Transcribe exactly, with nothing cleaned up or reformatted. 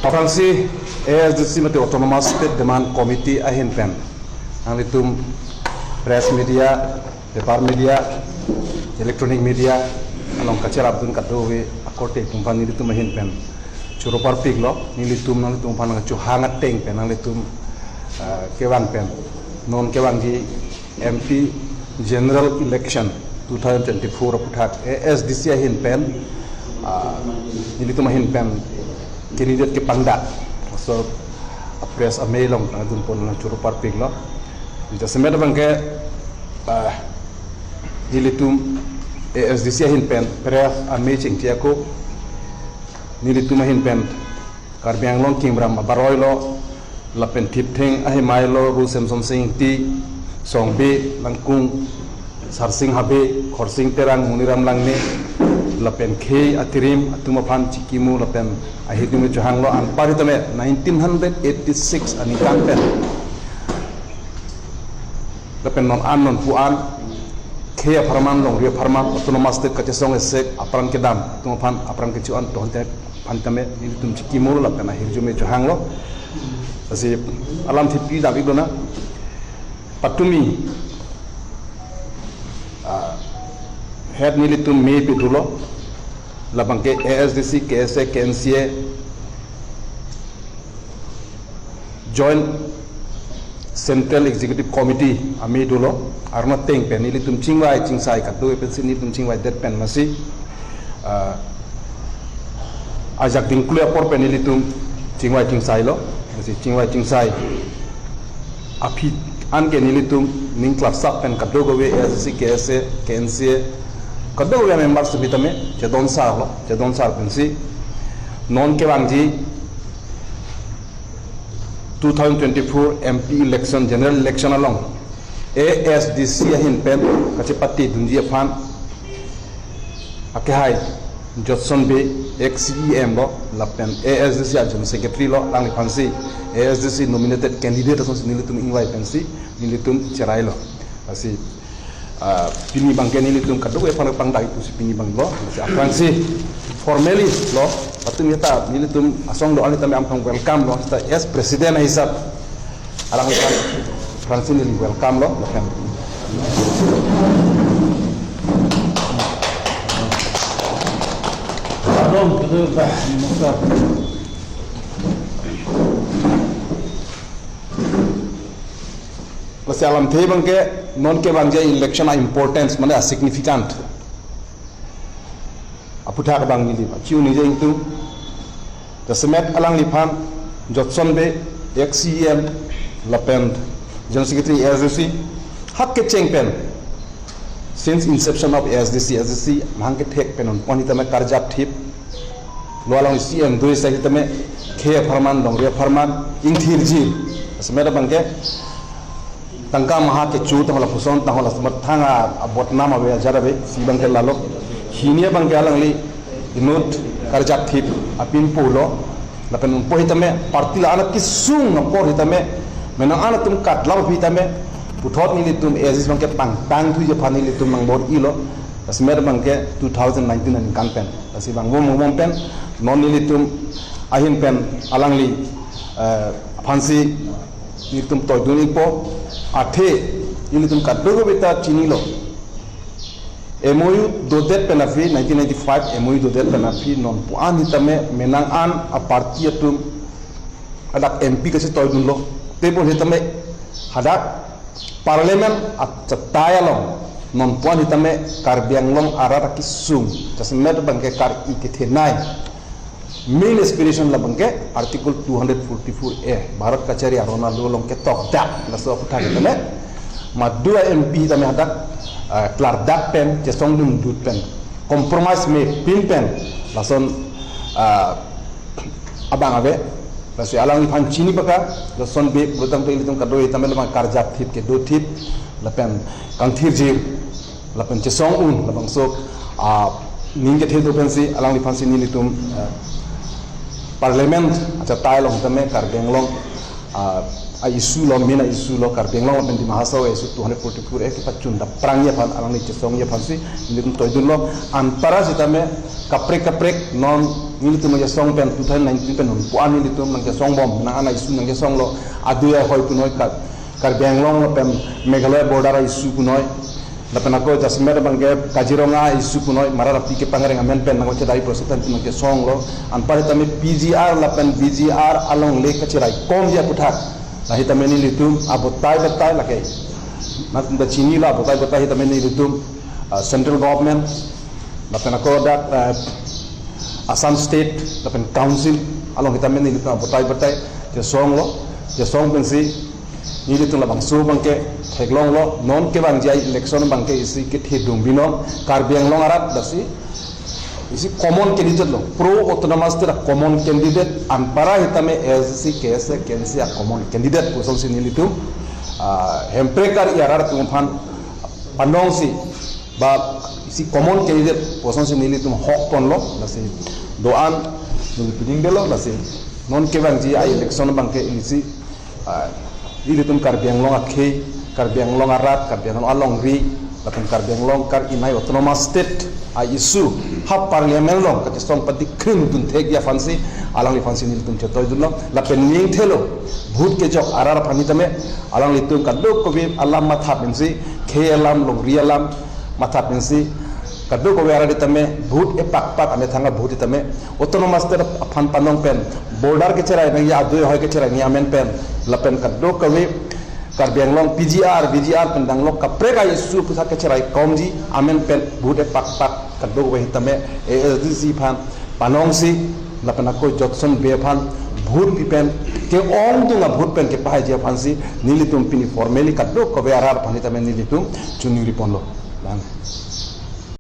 Aphrangsi A S D C mate Autonomous State Demand Committee ahin pen nanglitum press media, paper media, electronic media along kacherapdun kadokave akorte atum aphan nelitum ahin pen choro parpiklo. Nelitum nanglitum aphan nangchohang ateng pen nanglitum, ah, kevang pen non kevangji M P General Election two thousand twenty-four aputhak A S D C ahin pen, ah, nelitum ahin pen candidate kepangdak, so, ah, press amei along nangdunpon nangchoro parpiklo. Jasemet abangke, ah, nelitum A S D C ahin pen press amei chingki ako, nelitum ahin pen Karbi Anglong Kimram abaroi lo, lapen Thiptheng ahemai lo, Ru Semsonsing Ingti, Songbe, Langkung, Sarsing Habe, Khorsing Terang, Muniram Langne, lapen khei atirim atum aphan chikimu lapen ahirjume chohanglo. Anpar hitame nineteen hundred eighty-six aningkan pen lapen non an non pu an khei apharman, longri apharman, Autonomous State kachesong esek apran kedam atum aphan apran kecho-an tohon te aphan tame nelitum chikimu lapen ahirjume chohanglo. Lasi alam thip pi dam-iklo na. Patumi, ah, het nelitum mei pe dolo, labangke A S D C, K S A, K N C A, Joint Central Executive Committee amei dolo, arno ateng pen nelitum chingvai chingsai kadokave pensi nelitum chingvaidet pen masi, ah, ajak dingklu apor pen nelitum chingvai chingsailo, masi chingvai chingsai aphi anke nelitum ning klapsak pen kadokave A S D C, K S A, K N C A, kadokave member sitame chedon sarlo, chedon sar pensi non kevangji two thousand twenty-four M P election, general election along A S D C ahin pen kachepatedunji aphan akehai Jotson Bey, ex C E M lo, lapen A S D C a General Secretary lo, alangliphansi A S D C nominated candidate asonsi nelitum ingvai pensi nelitum cherailo. Lasi, ah, pini abangke nelitum kadokave aphan pangdak-ik pusi pini abang lo. Lasi aphrangsi formally lo, patumi ta nelitum asong do-an tame aphang welcome lo, ta as president ahisap alangliphan aphrangsi neli welcome lo, lapen. Pardon, namaskar. Lasi alamthe abangke non kevangji election a-importance, mane a-significant aputhak abang neli chiu ningje ingtung. Jasemet alangliphan Jotson Bey, ex C E M, lapen General Secretary A S D C, hak kecheng pen, since inception of A S D C, A S D C mahang kethek pen non pon hitame karjap thip lo, alangli C E M do-ik sai hitame khei apharman, longri apharman ingthirji. Jasemet abangke tangka maha kecho tangho lapuson tangho lasemet thang a-, abotnam ave, ajar ave, isi abangke lalo. Hini abangke alangli inut karjap thip apin pulo, lapen unpo hitame party la-an akesung apor hitame, menang an atum katlap hitame, puthot nelitum A S D C abangke pangtangthuji aphan nelitum nangbor-ilo. Jasemet abangke two thousand nineteen aningkan pen. Lasi vangvom vangvom pen non nelitum ahin pen alangli, eh, aphansi nelitum toidun-ikpo, athe nelitum kadokave ta chinilo. M O U dodet pen aphi, nineteen ninety-five M O U dodet pen aphi, non pu an hitame menang an a-party atum hadak M P kachetoidunlo. Tebon hitame hadak Parliament achatai along non pu an hitame Karbi Anglong arat akesung, jasemet abangke kar-i kethenei main aspiration labangke Article two hundred forty-four A, Bharat kachari aron alo along ketokdak, laso aputhak hitame madua M P hitame hadak, ah, klardak pen, chesongdundut pen, compromise mepin pen, lason, ah, abang ave. Lasi alangliphan chini paka, Jotson Bey pulotangte ilitum kado hitame labang karjap thip, kedo thip, lapen kangthirjir, lapen chesong un, labangso, ah, ning kethe do pensi alangliphansi nelitum, ah, Parliament achatai along tame Karbi Anglong ah, a-issue lo, main a-issue lo, Karbi Anglong lapen Dima Hasao a-issue two hundred forty-four A kepachun dapprangji aphan, alangli chesongji aphansi nelitum toidunlo. Anpara sitame kaprek kaprek non nelitum chesong pen two thousand nineteen pen non puan nelitum nangchesongbom, nang an a-issue nangchesonglo, adui ahoi punoi, Kar-, Karbi Anglong lapen Meghalaya border a-issue punoi, lapen ako jasemet abangke Kaziranga a-issue punoi, Marat api kepangreng amen pen nangchedai protest pen nangchesonglo. Anpar sitame P G R lapen V G R alongle kachiraikomji aputhak, la sitame nelitum abotai batai lake, nangtum ta chinilo, abotai batai sitame nelitum, ah, central government, lapen ako dak, ah, Assam state lapen council along sitame nelitum abotai batai chesonglo, chesong pensi nelitum labangso abangke theklonglo, non kevangji a-election abangke isi kethedung binong, Karbi Anglong arat lasi isi common candidate lo, pro autonomous state a-common candidate, anpara sitame A S D C, K S A, K N C a-common candidate pusonsi nelitum, ah, Hemprek ar-i arat atum aphan panongsi, ba isi common candidate pusonsi nelitum hokponlo, lasi do-an neli pidingdelo, lasi non kevangji a-election abangke isi, ah, ilitum Karbi Anglong akhei, Karbi Anglong arat, Karbi Anglong alongri, lapen Karbi Anglong kar-inai autonomous state a-issue ha parliament along kachesong padikhring dunthekji aphansi, alangliphansi nelitum chetoidunlo, lapen ningthelo vote kejok arat aphan sitame alanglitum kadokave alam matha pensi, khei alam, longri alam matha pensi, kadokave arat sitame vote epakpak, amethang a-vote sitame autonomous state aphan panong pen, border kecherai nangji, adui ahoi kecherai nangji amen pen, lapen kadokave Karbi Anglong P G R, V G R pen danglo kaprek a-issue aputhak kacheraikomji amen pen vote epakpak kadokave sitame A S D C aphan panongsi, lapen ako Jotson Bey aphan vote pi pen, ke-ongdung a-vote pen kepahaiji aphansi nelitum pini formally kadokave arat aphan sitame nelitum choningriponlo. Lang.